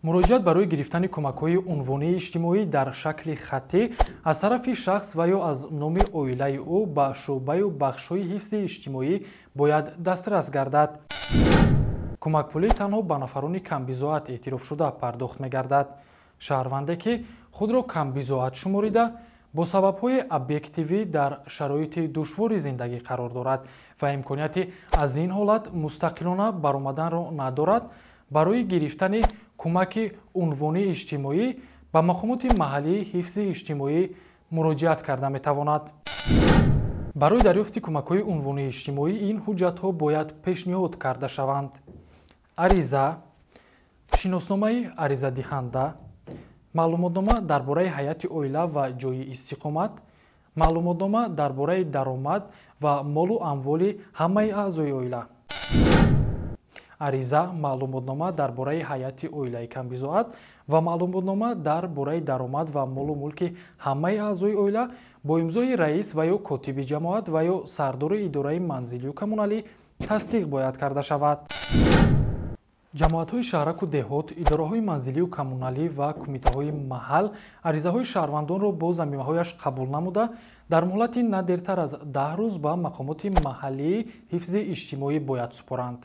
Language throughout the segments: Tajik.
Муроҷиат барои гирифтани кӯмакҳои унвонии иҷтимоӣ дар шакли хаттӣ аз тарафи шахс ва ё аз номи оилаи ӯ ба шӯъбаю бахшҳои ҳифзи иҷтимоӣ бояд дастрас гардад. Кӯмакпулӣ танҳо ба нафарони камбизоат эътирофшуда пардохт мегардад. Шаҳрванде, ки худро камбизоат шуморида, бо сабабҳои объективӣ дар шароити душвори зиндагӣ қарор дорад ва имконияти аз ин ҳолат мустақилона баромаданро надорад, барои гирифтани кӯмаки унвонии иҷтимоӣ ба мақомоти маҳаллии ҳифзи иҷтимоӣ муроҷиат карда метавонад. Барои дарёфти кӯмакҳои унвонии иҷтимоӣ ин ҳуҷҷатҳо бояд пешниҳод карда шаванд: ариза, шиносномаи аризадиҳанда, маълумотнома дар бораи ҳайати оила ва ҷойи истиқомат, маълумотнома дар бораи даромад ва молу амволи ҳамаи аъзои оила. Ариза, маълумотнома дар бораи ҳайати оилаи камбизоат ва маълумотнома дар бораи даромад ва молу мулки ҳамаи аъзои оила бо имзои раис ва ё котиби ҷамоат ва ё сардори идораи манзилию коммуналӣ тасдиқ бояд карда шавад. Ҷамоатҳои шаҳраку деҳот, идораҳои манзилию коммуналӣ ва кумитаҳои маҳал аризаҳои шаҳрвандонро бо замимаҳояш қабул намуда, дар муҳлати на дертар аз 10 рӯз ба мақомоти маҳаллии ҳифзи иҷтимоӣ бояд супоранд.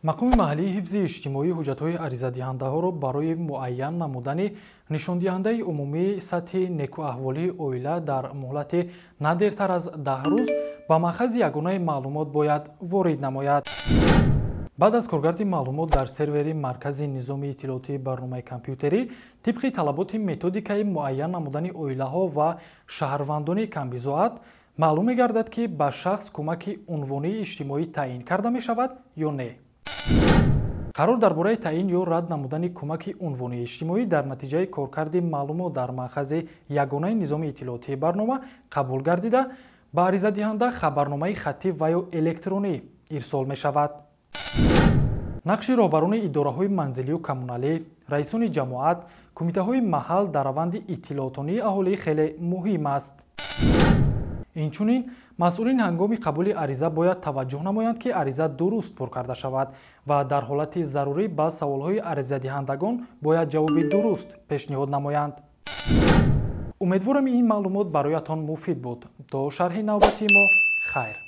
Мақоми маҳаллии ҳифзи иҷтимоӣ ҳуҷҷатҳои аризадиҳандаҳоро барои муайян намудани нишондиҳандаи умумии сатҳи некӯаҳволии оила дар муҳлати на дертар аз 10 рӯз ба манбаи ягонаи маълумот бояд ворид намояд. Баъд аз коргарди маълумот дар сервери маркази низоми иттилоотии барномаи компютерӣ тибқи талаботи методикаи муайян намудани оилаҳо ва шаҳрвандони камбизоат маълум мегардад, ки ба шахс кӯмаки унвонии иҷтимоӣ таъин карда мешавад ё не. Қарор дар бораи таъин ё рад намудани кӯмаки унвонии иҷтимоӣ дар натиҷаи коркарди маълумот дар манбаи ягонаи низоми иттилоотии барнома қабул гардида, ба аризадиҳанда хабарномаи хаттӣ ва ё электронӣ ирсол мешавад. Нақши роҳбарони идораҳои манзилию коммуналӣ, раисони ҷамоат, кумитаҳои маҳал дар раванди иттилоотонии аҳолӣ хеле муҳим аст. Инчунин масъулин ҳангоми қабули ариза бояд таваҷҷӯҳ намоянд, ки ариза дуруст пур карда шавад ва дар ҳолати зарурӣ ба саволҳои аризадиҳандагон бояд ҷавоби дуруст пешниҳод намоянд. Умедворам, ин маълумот бароятон муфид буд. То шарҳи навбатии мо хайр.